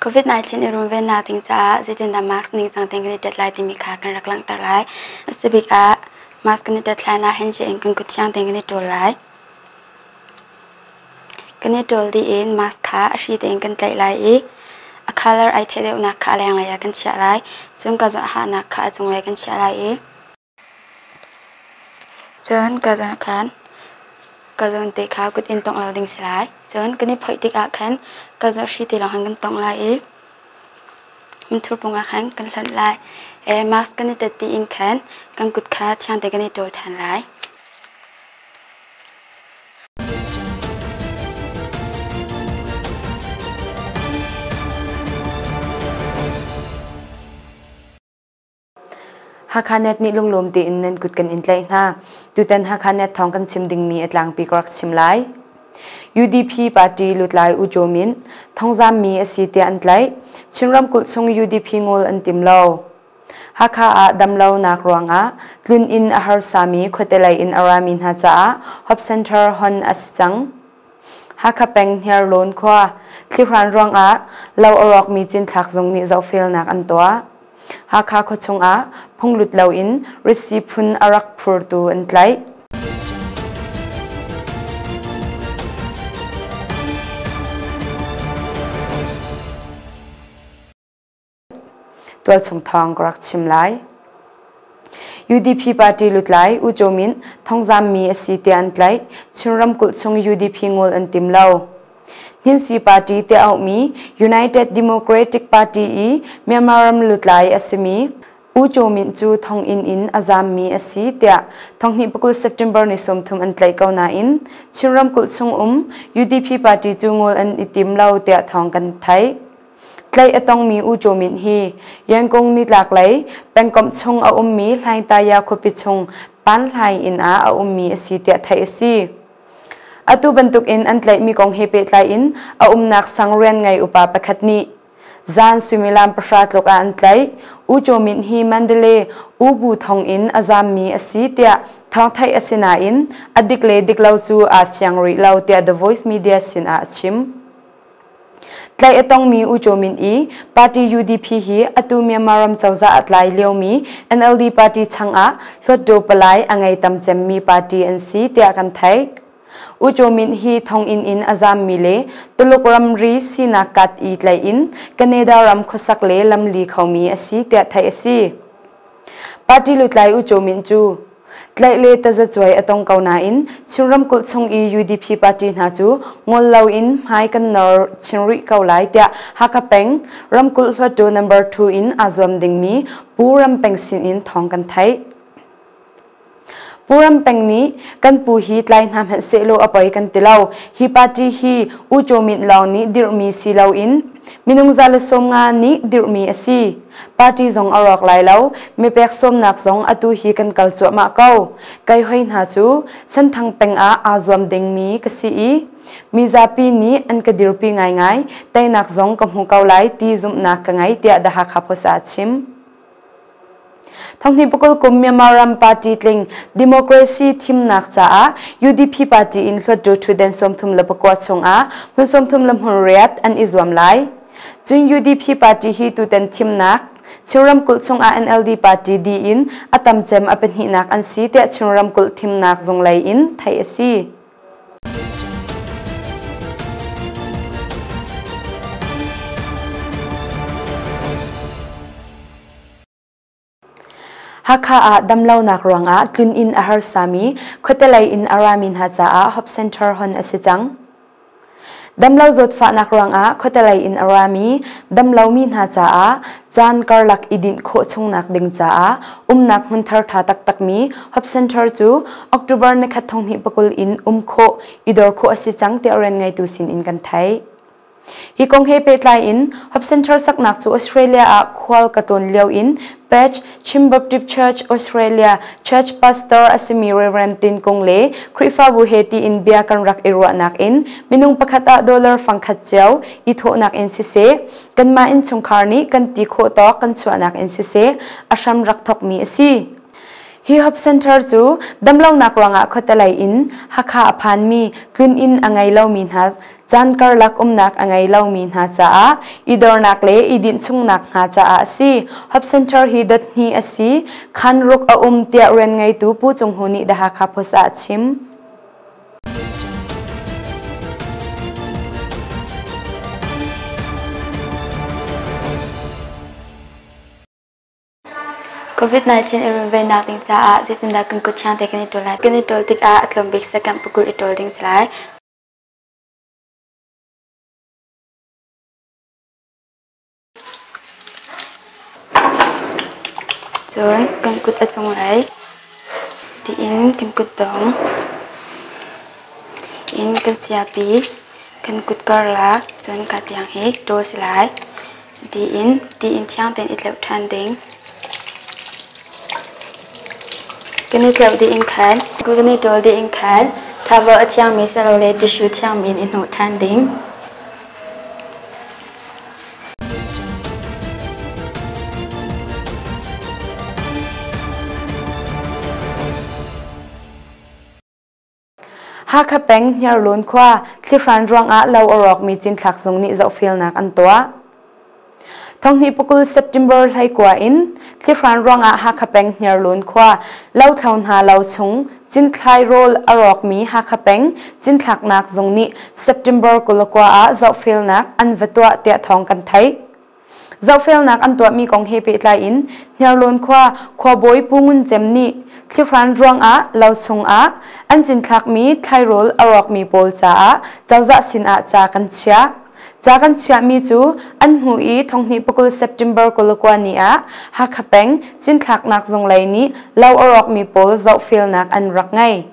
COVID-19 i runvennak ding caah zeitindah mask ningcang tein kan i tet lai timi kha kan rak langhter lai. A si bik ah mask kan i tet hlan ah handshake in kan kut thiang tein kan i ṭawl lai. Kan i ṭawl dih in mask kha a hri tein kan tlaih lai i a color ai theih deuhnak kha a lenglei ah kan chiah lai. Cun ka hahnak kha a cunglei kan chiah lai i Cun ka zawn khan ka zawn te kha kut in tongh lo ding si lai. Cun kan i phoih tikah khan ka zawn hri te lawng khan kan tongh lai i hmunthur pung ah khan kan hlonh lai. Mask kan i tet dih in khan kan kut kha thiang te kan i ṭawl ṭhan lai. Hakhanet nih lunglawm tein nan kut kan in tlaih hna. Tutan Hakhanet thawng kan chim dingmi a tlangpi ka rak chim lai. UDP party lutlai U Kyaw Min thongzammi a si tiah an tlaih. Chin ramkulh chung UDP ngol an tim lo. Hakha ah damlonak ruangah tlun inn a harsami khuate lei in a rami hna caah Hope Center hon a si cang. Hakha peng Hniarlawn khua thlihran ruangah lo a rawkmi cinthlak zung nih zohfelnak an tuah. Hakha khuachung ah phunglut loin ritsi phun a rak phurtu an tlaih. Tualchung thawng ka rak chim lai. UDP party lutlai U Kyaw Min thongzammi a si tiah an tlaih. Chin ramkulh chung UDP ngol an tim lo. Hninsi Party tiah auhmi United Democratic Party i Myanmar ram lutlai a simi U Kyaw Myint cu thonginn in a zaammi a si tiah thonghnih pakul September ni 30 an tlaih ko nain Chin ramkulh chung um UDP party cu ngol an i tim lo tiah thawng kan theih. Tlaih a tongmi U Kyaw Myint hi Yangon nitlaklei pengkomh chung a ummi Hlaingtaya khuapi chung Panhlai inn ah a ummi a si tiah theih a si. Atu bantukin an tlaihmi kong he pehtlai in a umnak sang rian ngei upa pakhat nih zan suimilam 10 tluk ah an tlaih. U Kyaw Myint hi Mandalay U Bu thonginn a zaammi a si tiah thawngtheih a si nain a dik le dik lo cu aa fiang rih lo tiah The Voice Media sin ah a chim. Tlaih a tongmi U Kyaw Myint i party UDP hi atu Myanmar ram cozah a tlai liomi NLD party changah Hluttaw palai a ngei tam cemmi party an si tiah kan theih. U Kyaw Myint hi thonginn in a zaammi le Tuluk ramri sinak kat i tlaih in Canada ram khuasak le lamli khomi a si tiah theih a si. Party lutlai U Kyaw Myint cu Tlaih le tazacuai a tong ko nain Chin ramkulh chung i UDP party hna cu ngol loin hmai kan nor chin rih ko lai tiah Hakha peng ramkulh hluttaw number 2 in aa zuam dingmi Pu Ram Peng sin in thawng kan theih. Pu Ram Peng nih kan pu hi tlai hna hmanh sehlaw a poi kan ti lo. Hi party hi U Kyaw Myint lawng nih dirhmi si loin minung 150 nih dirhmi a si. Party zong a rawk lai lo, mipek sawmnak zong atu hi kan kal cuahmah ko. Kai hoi hna cu Senthang peng ah aa zuam dingmi ka si i mizapi nih an ka dirpi ngaingai, teinak zong ka hmu ko lai ti zumhnak ka ngei tiah The Hakha Post ah a chim. Thonghni pakul kum Myanmar ram party tling democracy thimnak caah UDP party in hluattu ṭhutden 34 chungah hmun 38 an i zuam lai. Cun UDP party hi tutan thimnak Chin ramkulh chungah NLD party di in a tam cem a pahnihnak an si tiah Chin ramkulh thimnak zung lei in theih a si. Hakha ah damlonak ruangah tlun-inn a harsami khuatelei in a rami hna caah Hope Center hon a si cang. Damlo zawtfahnak ruangah khuatelei in a rami damlomi hna caah caan karlak i dinh khawh chungnak ding caah umnak hmun thar ṭha taktakmi Hope Center cu October nikhat 2020 in um khawh, i dor khawh a si cang tiah rian ngeitu sinin kan theih. Hi kong he pehtlai in Hope Center saknak cu Australia ah khual ka tlawn lio in Patch Chin Baptist Church Australia Church Pastor a simi Reverend Tin Kung le Khrihfabu he tiin bia kan rak i ruahnak in minung pakhat ah dollar fangkhat cio i thawhnak in siseh kanmah innchungkhar nih kan ti khawh tawk kan chuahnak in siseh a hram rak thawkmi a si. Hi Hope Center cu damlonak ruangah khuatelei in Hakha a phanmi tlun-inn a ngei lomi hna caan karlak umnak a ngei lomi hna caah i dornak le i dinh chungnak hna caah a si. Hope Center hi dot hnih a si. Khan ruk a um tiah rian ngeitu Pu Cung Hu nih The Hakha Post ah a chim. COVID-19 i runvennak ding caah zeitindah kan kut thiang te kan i ṭawl lai? Kan i ṭawl tikah a tlawm bik second pakul i ṭawl ding si lai. Cun kan kut a cunglei tiin kan kutdong in kan siapi kan kut karlak cun ka tiang hi ṭawl si lai. Tiin thiang tein i tleuh ṭhan ding. Kan i tleuh dih in khan kan i ṭawl dih in khan towel a thiangmi silole tissue thiangmi in i hnawh ṭhan ding. Hakha peng Hniarlawn khua thlihran ruangah lo a rawkmi cinthlak zung nih zohfelnak an tuah. Thonghnih pakul September 19 in thlihran ruangah Hakha peng Hniarlawn khua lothlo hna lo chung cinthlai rawl a rawkmi Hakha peng cinthlaknak zung nih September 29 ah zohfelnak an va tuah tiah thawng kan theih. Zohfelnak an tuahmi kong he pehtlai in Hniarlawn khua khuabawi Pu Ngun Cem nih thlihran ruangah lo chungah an cinthlakmi thlairawl a rawkmi pawl caah cozah sinah ca kan chiah. Ca kan chiahmi cu an hmu i thonghnih pakul September 29 ni ah Hakha peng cinthlaknak zung lei nih lo a rawkmi pawl zohfelnak an rak ngei.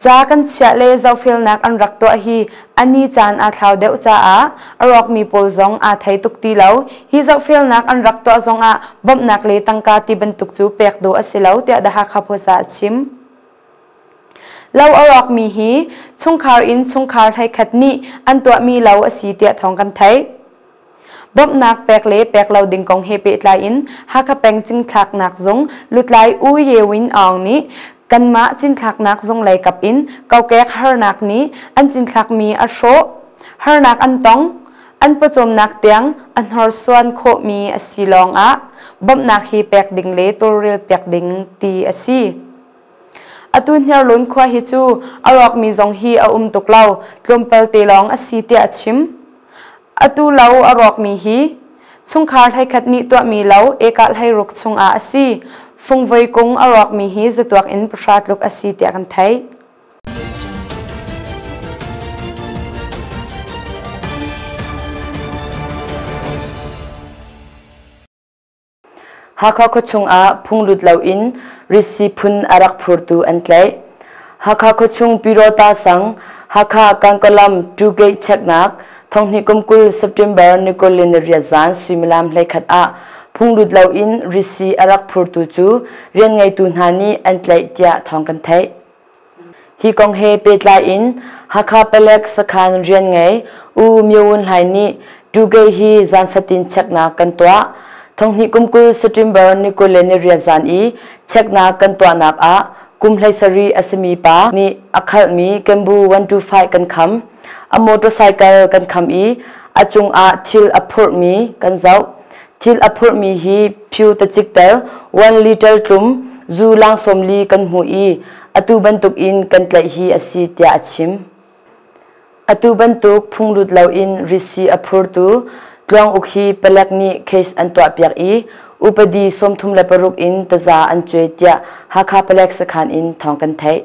Ca kan chiah le zohfelnak an rak tuah hi a ni caan aa thlau deuh caah a rawkmi pawl zong aa thei tuk ti lo. Hi zohfelnak an rak tuah zongah bawmhnak le tangka ti bantuk cu pek dawh a si lo tiah The Hakha Post ah a chim. Lo a rawkmi hi chungkhar in chungkhar hleikhat nih an tuahmi lo a si tiah thawng kan theih. Bawmhnak pek le pek lo ding kong he pehtlai in Hakha peng cinthlaknak zung lutlai U Ye Win Aung nih kanmah cinthlaknak zung lei kap in kokek harnak nih an cinthlakmi a hrawh, harnak an tong, an pawcawmnak tiang a hnorsuan khawhmi a si lawng ah bawmhnak hi pek ding le tawlrel piak ding ti a si. Atu Hniarlawn khua hi cu a rawkmi zong hi a um tuk lo, tlawmpal te lawng a si tiah a chim. Atu lo a rawkmi hi chungkhar hleikhat nih tuahmi lo ekah hleiruk chungah a si. Fungvoi kung a rawkmi hi zatuak in pahra tluk a si tiah kan theih. Hakha khuachung ah phunglut loin ritsi phun a rak phurtu an tlaih. Hakha khuachung Pyirota sang Hakha Kankalam two gate cheknak thonghnih kum 20 September ni 28 zan suimilam 11 ah phunglut loin ritsi a rak phurtu cu rian ngeitu hna nih an tlaih tiah thawng kan theih. Hi kong he pehtlai in Hakha Palek sakhan rian ngei U Myo Wun Hlai nih Tugay hi zan fatin cheknak kan tuah. Thonghnih kum 20 September ni 28 zan i cheknak kan tuahnak ah kum 17 a simi pa nih a khalhmi Kembu 125 kan kham. A motorcycle kan kham i a cungah thil a phurhmi kan zoh. Thil a phurhmi hi phyu tacik tel 1 liter tlum zu lang 40 kan hmuh i atu bantuk in kan tlaih hi a si tiah a chim. Atu bantuk phunglut loin risi a phurtu Tluang Uk hi palek nih case an tuahpiak i upadi 36 in taza an cuai tiah Hakha palek sakhan in thawng kan theih.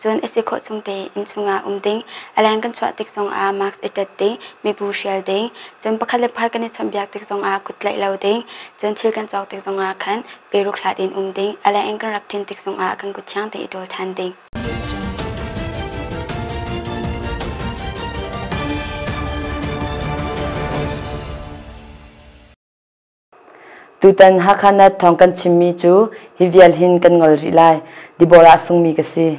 Cun a si khawh chung tein inn chungah um ding, a leng kan chuah tik zongah mask i ṭet ding, mibu hrial ding, cun pakhat le pakhat kan i chawnhbiak tik zongah kut tlaih lo ding, cun thil kan cawk tik zongah khan peruk hlat in um ding, a leng in kan rak ṭin tik zongah kan kut thiang tein i ṭawl ṭhan ding. Tutan Hakha Nat thawng kan chimmi cu hi vial hin kan ngol rih lai. Deborah Sungmi ka si.